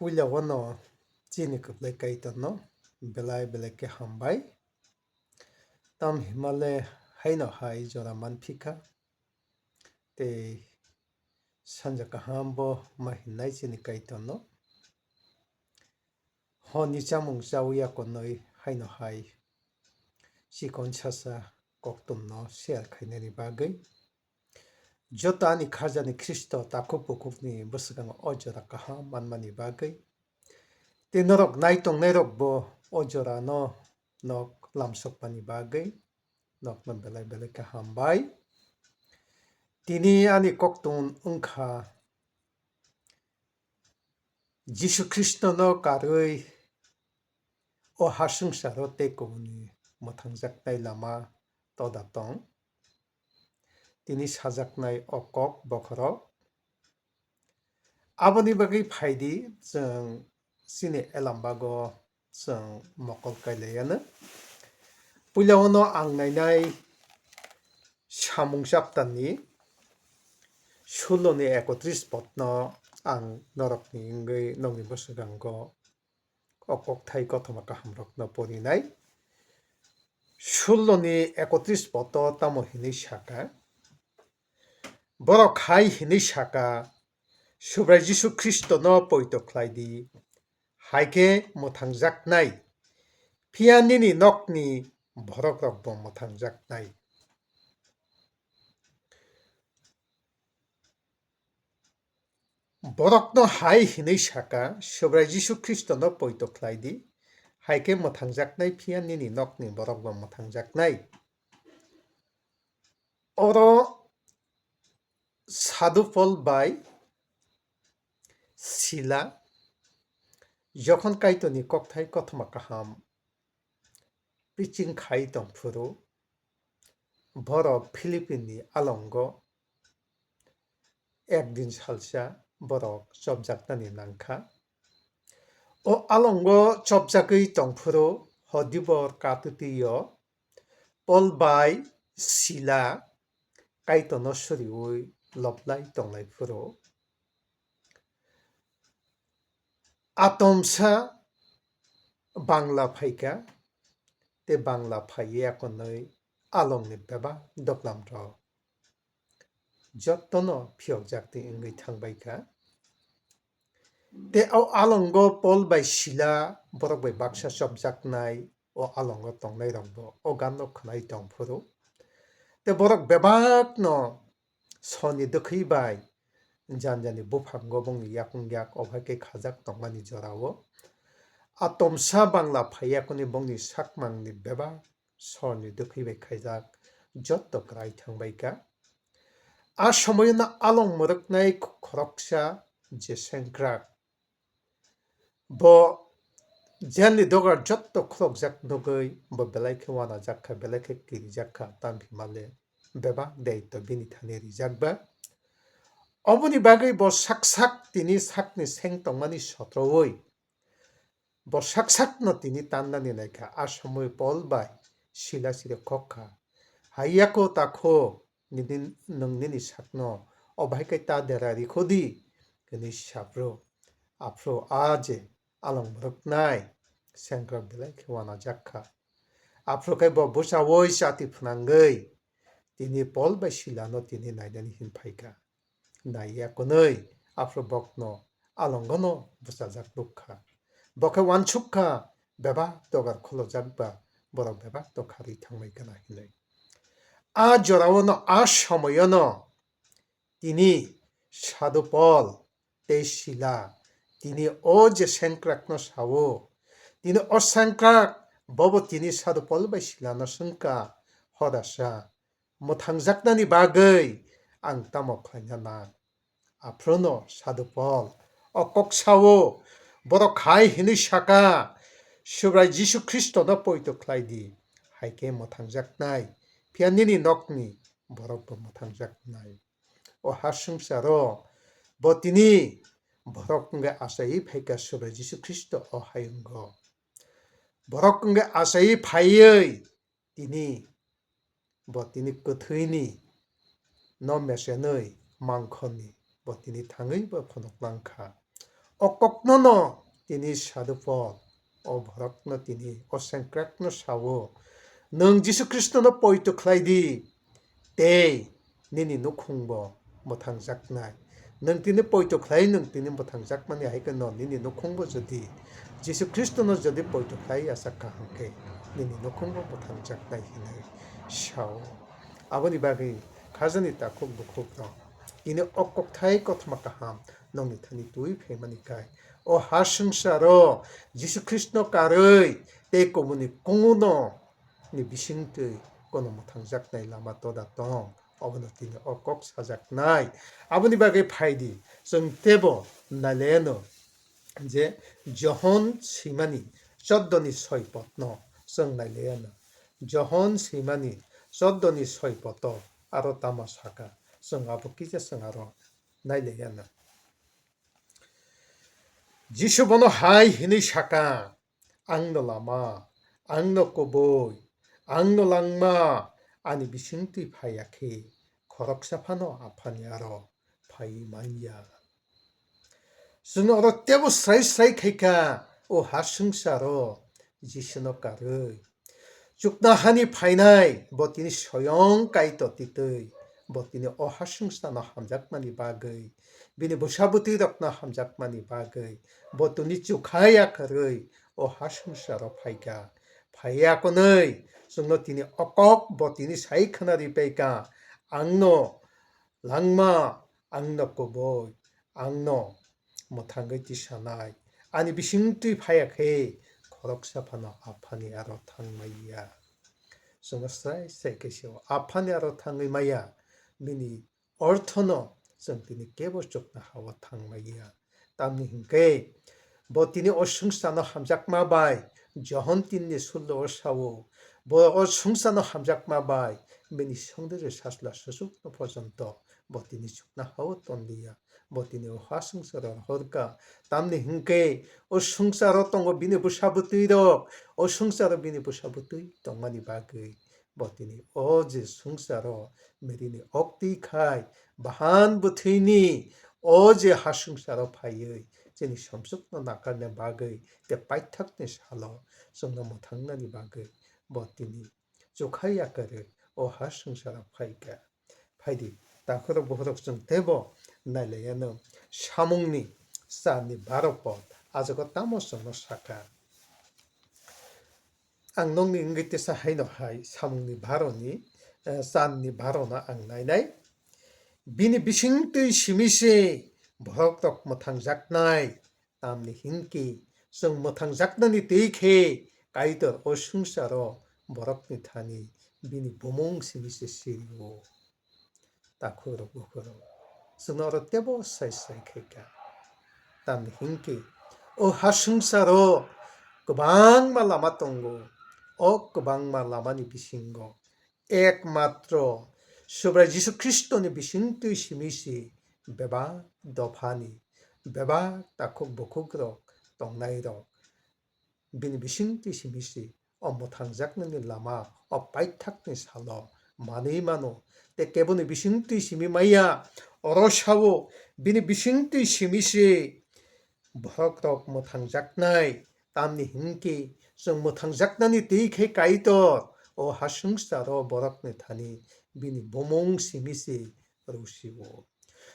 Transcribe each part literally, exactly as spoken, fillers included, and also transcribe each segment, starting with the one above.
Puila wano chini kwplai Kaitorno belai belai khe hambai. Tam himale haino hai jora manphikha. Tei sanja kaham bo ma hinnai chini Kaitorno. Honi chamung chawi ya konwi haino hai chikon sasa koktumno share khainani bagwi. Joto ani khajani Khristo takhuk bukhukni bwswkango o jora kaham manmani bagwi. Tei norok nai tongnairokbo o jorano nok lamsokmani bagwi nokno belai belai khe hambai. Tini ani koktung wngkha Jisu Khristono karwi o ha swngcharo tei kubuni mwthangjaknai lama toda tong. Tini sajaknai o kok bokhorok. Aboni bagwi phaidi chwng chini elambago chwng mokol kailaiyano. Puila ono ang nainai samung chapterni suloni ekotris podno ang norokni wngwi nokni bwswkango o kokthai kothoma kahamrokno porinai. Suloni ekotris podo tamo hinwi saka, borok hai hinwi saka, Subrai Jisu Khristono poito khlai di, hai khe mwthangjaknai, phiya nini nokni borokrokbo mwthangjaknai. Borokno hai hinwi saka, Subrai Jisu Khristono poito khlai di, hai khe mwthangjaknai, phiya nini nokni borokbo mwthangjaknai. Oro Sadhu Pol bai Sila jokhon Kaitorni kokthai kothoma kaham preaching khai tongphuru, borok Philippini alongo ekdin salsa borok chopjaknani nangkha. O alongo chopjagwi tongphuru, hodibor katwtwio Pol bai Sila Kaitorno suriui loblai tonglaifuru, atomsa Bangla phaikha, tei Bangla phaiwi akonwi alongni bebak doplamrok jottono phiyokjakti wngwi thangbaikha. Tei o alongo Pol bai Sila borok bai baksa chopjaknai, o alongo tongnairokbo o ganno khwnai tongphuru. Tei borok bebakno soni dwkhwi bai janjani buphango bongni yakung yak obai khe khajak tongmani jorao. Atomsa Bangla phaiya kuni bongni sakmangni bebak sorni dwkhwi bai khaijak jotto kwrai thangbaikha. A somoino along mwrwknai khoroksa je sengkrak. Bo jelni dogar jotto khulokjak nugwi bo belai khe uanajakha, belai khe kirijakha, tamni hwnmale bebak daitto bini thani rijakba. Oboni bagwi bo sak sak tini sakni seng tongmani sotroui bo sak sakno tini tannani naikha. A somoi Pol bai Sila siri khokha, "Haiyako takho nini, nwng nini sakno obo hai khe ta dera rikhodi," hwnwi saphru. Aphru a je along mwrwknai sengkrak belai khe uanajakha. Aphru khe bo bwchaui chati phnangwi tini Pol bai Silano tini nainani hin phaikha. Naiya kwnwi aphru bokno alongono bwchajak nukha. Bo khe uansukha, bebak dogar khulojak ba borok bebak tokharwi thangbai gana hinwi. A joraono, a somoyono tini Sadhu Pol tei Sila tini o je sengkrakno sao, tini o sengkrak bobo tini Sadhu Pol bai Silano swngkha, "Hodasa, mwthangjaknani bagwi ang tamo khlaina nang?" Aphruno Sadhu Pol o kok sao, borok hai hwnwi saka, "Subrai Jisu Khristono poito khlai di, hai khe mwthangjaknai, phiya nini nokni borokbo mwthangjaknai." O ha swngcharo bo tini borok wngwi achaiwi phaikha Subrai Jisu Khristo o hayungo. Borok wngwi achaiwi phaiwi tini bo tini kwthwini no mesenwi mangkhorni bo tini thangwi bo phunuk langkha. o kokno no tini Sadhu Pol o borokno tini o sengkrakno sao, "Nwng Jisu Khristono poito khlai di, tei nini nukhungbo mwthangjaknai." Nwng tini poito khlai, nwng tini mwthangjakmani hai khe no nini nukhungbo jodi Jisu Khristono jodi poito khlai ya sa kaham khe nini nukhungbo mwthangjaknai hinwi sao. Aboni bagwi khajani takhuk bukhukrok tini o kokthai kothoma kaham nongni thani twi phaimani kai. O ha swngcharo Jisu Khristo karwi tei kubuni kunguno ni bisingtwi kono mwthangjaknai lama toda tong, obono tini o kok sajaknai. Aboni bagwi phaidi, chwng teibo nailayano je Johon swimani choddoni soi potno chwng nailayano. Johon swimani choddoni soi poto aro tamo saka, chwng abo kisa chwng aro nailayano. Jisu bono hai hinwi saka, "Angno lama, angno kubui, angno langma, ani bisingtwi phaiya khe khoroksa phano Aphani aro phaiwi manya." Chwng oro teibo srai srai khaikha, o ha swngcharo Jisuno karwi. Chuknohani phainai, bo tini soyong Kaitor titwi, bo tini o ha swngcharno hamjakmani bagwi, bini bwsa bwtwirokno hamjakmani bagwi, bo tini chukha ya kwrwi o ha swngcharo phaikha. Phaiya kwnwi, chwngno tini o kok bo tini sai khwnari paikha, "Angno langma, angno kubui, angno mwthangwi tisanai, ani bisingtwi phaiya khe khoroksa phano Aphani aro thangmaya." Chwngno srai srai khe sio, Aphani aro thangwi maya, bini orthono chwng tini kebo chuknohao thangmaya. Tamni hinkhe bo tini o swngcharno hamjakma bai, Johon tinni sullo o sao, bo o swngcharno hamjakma bai, bini songdorji sajla susukno porjonto bo tini chuknohao tonliya, bo tini o ha swngcharo rohorkha. Tamni hinkhe o swngcharo tongo bini bwsa bwtwirok, o swngcharo bini bwsa bwtwi tongmani bagwi bo tini o je swngcharo mirini oktwi khai bahan bwthwini o je ha swngcharo phaiwi chini somsukno nakarna bagwi tei paithakni salo chwngno mwthangnani bagwi bo tini chukha ya kwrwi o ha swngcharo phaikha. Phaidi, takhurok bukhurok chwng teibo nailaiyano samungni charni baro pod, ajago tamo chwngno sakha. Ang nokni wngwi tesa haino hai samungni baroni, eh, charni barono ang nainai. Bini bisingtwi simi se borok rok mwthangjaknai, tamni hinkhe chwng mwthangjaknani twi khe Kaitor o swngcharo borokni thani bini bumung simi se sirio. Takhurok bukhurok, chwngno oro teibo sai sai khaikha. Tamni hinkhe o ha swngcharo kwbangma lama tongo. O kwbangma lamani bisingo ekmatro Subrai Jisu Khristoni bisingtwi simi se bebak dophani, bebak takhuk bukhukrok tongnairok bini bisingtwi simi se o mwthangjaknani lama o paithakni salo manwi mano. Tei keboni bisingtwi simi maya, oro sao bini bisingtwi simi se borok rok mwthangjaknai. Tamni hinkhe chwng mwthangjaknani twi khe Kaitor o ha swngcharo borokni thani bini bumung simi se rwsio.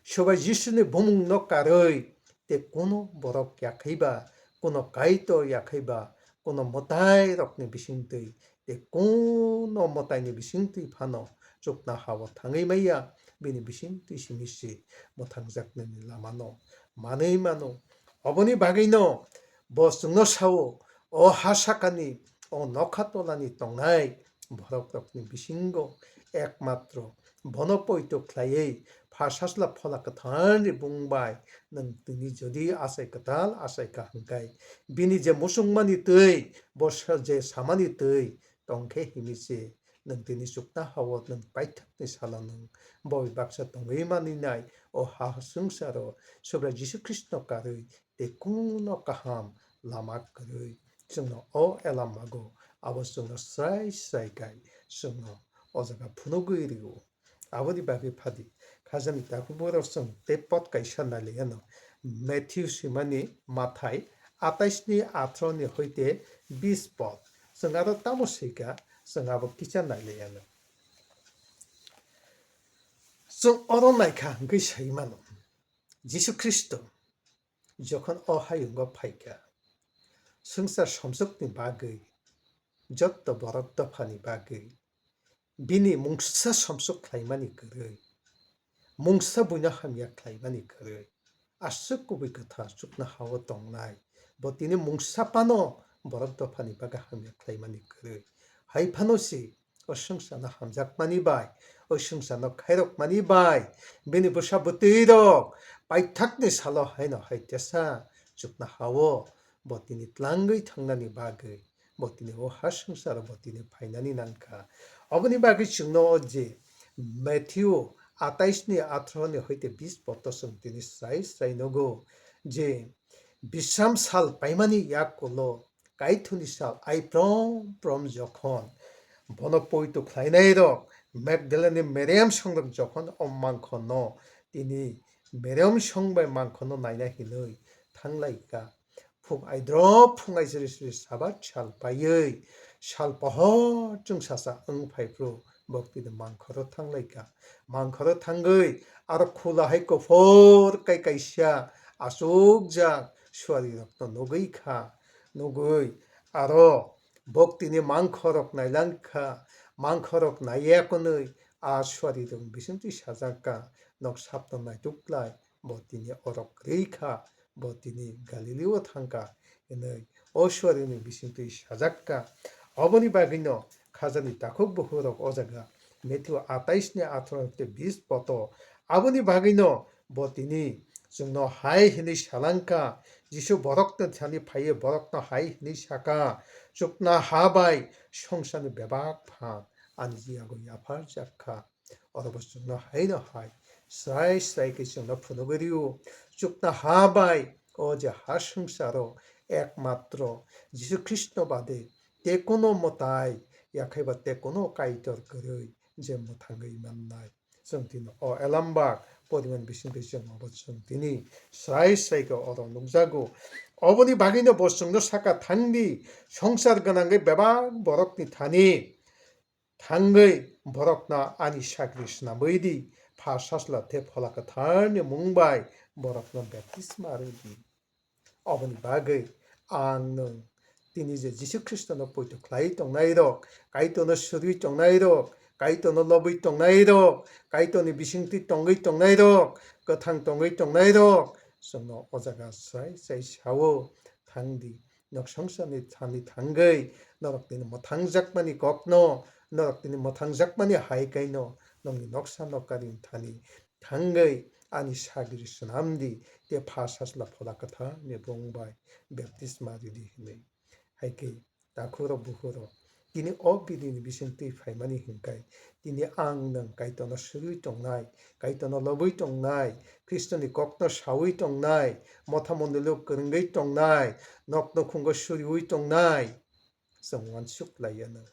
Sobai Jisuni bumungno karwi tei kuno borok yakhaiba, kuno Kaitor yakhaiba, kuno mwtairokni bisingtwi tei kuno mwtaini bisingtwi phano chuknohao thangwi maya, bini bisingtwi simi se mwthangjaknani lamano manwi mano. Oboni bagwino bo chwngno sao, o ha sakani, o nokha tolani tongnai borok rokni bisingo ekmatro bono poito khlaiwi Pha Sajla Phola Kwtharni bung bai nwng tini jodi achai kwtal achai kha hwnkhe, bini je muchungmani twi, bo sa-, je samani twi tongkhe himi se nwng tini chuknohao nwng paithakni salo nwng boi baksa tongwi maninai o ha swngcharo Subrai Jisu Khristo karwi tei kuno kaham lama kwrwi chwngno o elamago abo chwngno srai srai kai chwngno o jaga phunugwi rio. Aboni bagwi phadi khajani takhuk borok chwng tei pot kaisa nailaiyano Matthew swimani Mathai atais ni athro ni hoite bis pod. Chwng aro tamo swika, chwng abo kisa nailaiyanw. Chwng oro naikha hwnkhe sai mano, Jisu Khristo jokhon o hayungo phaikha, swngchar somsokni bagwi, jotto borok dophani bagwi, bini mungsa somsok khlaimani kwrwi, mungsa buino hamya khlaimani kwrwi, aswk kubui kwthar chuknoha-o tongnai, bo tini mungsa phano borok dophani bagwi hamya khlaimani kwrwi. Hai phano se o swngcharno hamjakmani bai, o swngcharno khairokmani bai, bini bwsa bwtwirok paithakni salo haino hai tesa chuknoha-o bo tini tlangwi thangnani bagwi, bo tini o ha swngcharo bo tini phainani nangkha. Oboni bagwi chwngno o je Matthew atais ni athro ni hoite bis pod o chwng tini srai srai nugo je Bisram sal paimani yakulo Kaithoni sal ai prom prom jokhon bono poito khlainairok Magdalani Meriam songrok jokhon o mangkhono tini Meriam song bai mangkhono naina hinwi thanglaikha. Phung aidrop phung aisiri siri sabat sal paiwi sal pohor chwngsasa wng phaiphru bok tini mangkhoro thanglaikha. Mangkhoro thangwi aro khula hai kuphur kai kaisa achukjak suarirokno nugwi kha. Nugwi aro bok tini mangkhorok nailangkha. Mangkhorok naiya kwnwi a suarirok bisingtwi sajakka, "Nok sapno naituk lai, bo tini oro kwrwi kha, bo tini Galileo thangkha," hinwi o suarini bisingtwi sajakka. Oboni bagwino khajani takhuk bukhurok o jaga Matthew atais ni athro tei bis pod o. Aboni bagwino bo tini chwngno hai hinwi salangkha, Jisu borokni thani phaiwi borokno hai hinwi saka, "Chuknoha bai swngcharni bebak phan ani yago yapharjakha." Oro bo chwngno haino hai srai srai khe chwngno phunugwi rio. Chuknoha bai o je ha swngcharo ekmatro Jisu Khristo bade te kuno mwtai, yakhaiba te kuno kaitor kwrwi je mwthangwi mannai. Chwng tini o elambak poriman bisingtwi chwng obo chwng tini srai srai khe oro nukjago. Oboni bagwino bo chwngno saka, "Thangdi, swngchar gwnangwi bebak borokni thani thangwi borokno ani sagri swnamwi di, Pha Sajla tei Phola Kwtharni mung bai borokno baptisma rw di." Oboni bagwi ang nwng tini je Jisu Khristono poito khlai tongnairok, Kaitorno suriwi tongnairok, Kaitorno lobwi tongnairok, Kaitorni bisingtwi tongwi tongnairok, kwthang tongwi tongnairok, chwngno o jaga srai srai sao, "Thangdi, nok swngcharni thani thangwi norok tini mwthangjakmani kokno, norok tini mwthangjakmani hai kaino nokni noksa nokkarini thani thangwi ani sagri swnamdi, tei Pha Sajla Phola Kwtharni bung bai baptisma ridi," hinwi. Hai khe takhurok bukhurok, tini o bidini bisingtwi phaimani hinkhai, tini ang nwng Kaitorno suriwi tongnai, Kaitorno lobwi tongnai, Khristoni kokno sawi tongnai, motha mondolio kwrwngwi tongnai, nok nukhungo suriwi tongnai, chwng uansuk laiya no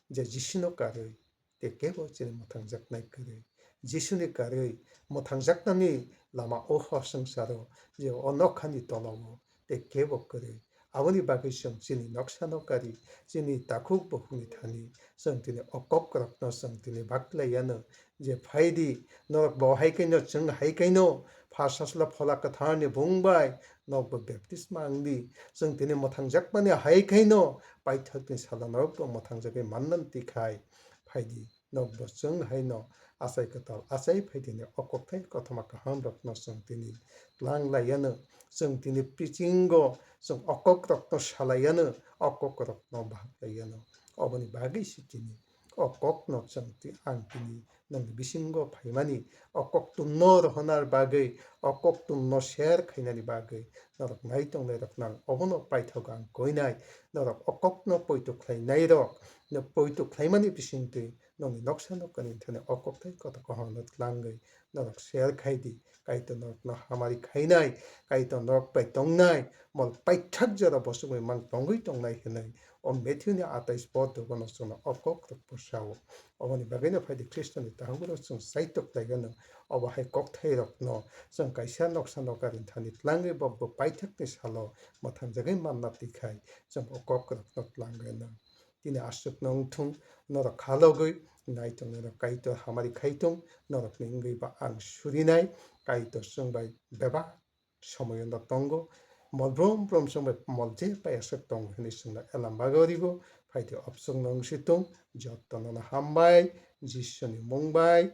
je Jisuno karwi tei kebo chini mwthangjaknai kwrwi. Jisuni karwi mwthangjaknani lama o hor swngcharo, je o nokhani tolao tei kebo kwrwi. Aboni bagwi chwng chini noksa nokari, chini takhuk bukhukni thani chwng tini o kokrokno chwng tini baklai yano, je, "Phaidi, norok bo hai kaino, chwng hai kaino, Pha Sajla Phola Kwtharni bung bai nokbo baptisma wngdi. Chwng tini mwthangjakmani hai kaino, paithakni salo norokbo mwthangjagwi mannani tikhai. Phaidi, nokbo chwng haino achai kwtal achai phaidini o kokthai kothoma kahamrokno chwng tini tlang lai yano, chwng tini preaching-o chwng o kokrokno salai yano, o kokrokno bahaklai yano." Oboni bagwi se tini o kokno chwng ti-, ang tini nokni bisingo phaimani, o koktwmno rohonar bagwi, o koktwmno share khainani bagwi norok nai tongnairokno ang obono paithago ang koinai. Norok o kokno poito khlainairok, no poito khlaimani bisingtwi nokni noksa nokani thani o kokthai kotor kaham no tlangwi norok share khai di. Kaitor norokno hamari khainai, Kaitor norok bai tongnai, mol paithak jora bo chwngwi mang tongwi tongnai hinwi o Matthew ni atais po dogono chwngno o kok rok bwsao. Oboni bagwino phaidi Khristoni tahugo chwng saitok laigano, obo hai kokthai rokno chwng kaisa noksa nokari thani tlangwi bo bo paithakni salo mwthangjagwi manna twikhai chwng o kok rokno tlangwi nang. Tini aswk nung thung norok khalogwi nai tongnai rok Kaitor hamari khai tong norokni wngwi ba ang surinai Kaitor chwng bai bebak somoyo no tongo. Mol brum brum chwng bai mol je pai aswk tongo hinwi chwngno elam bagwi rigo. Phaidi opswk nung si tong jotono no hambai Jisuni mung bai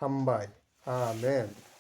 hambai. Amen.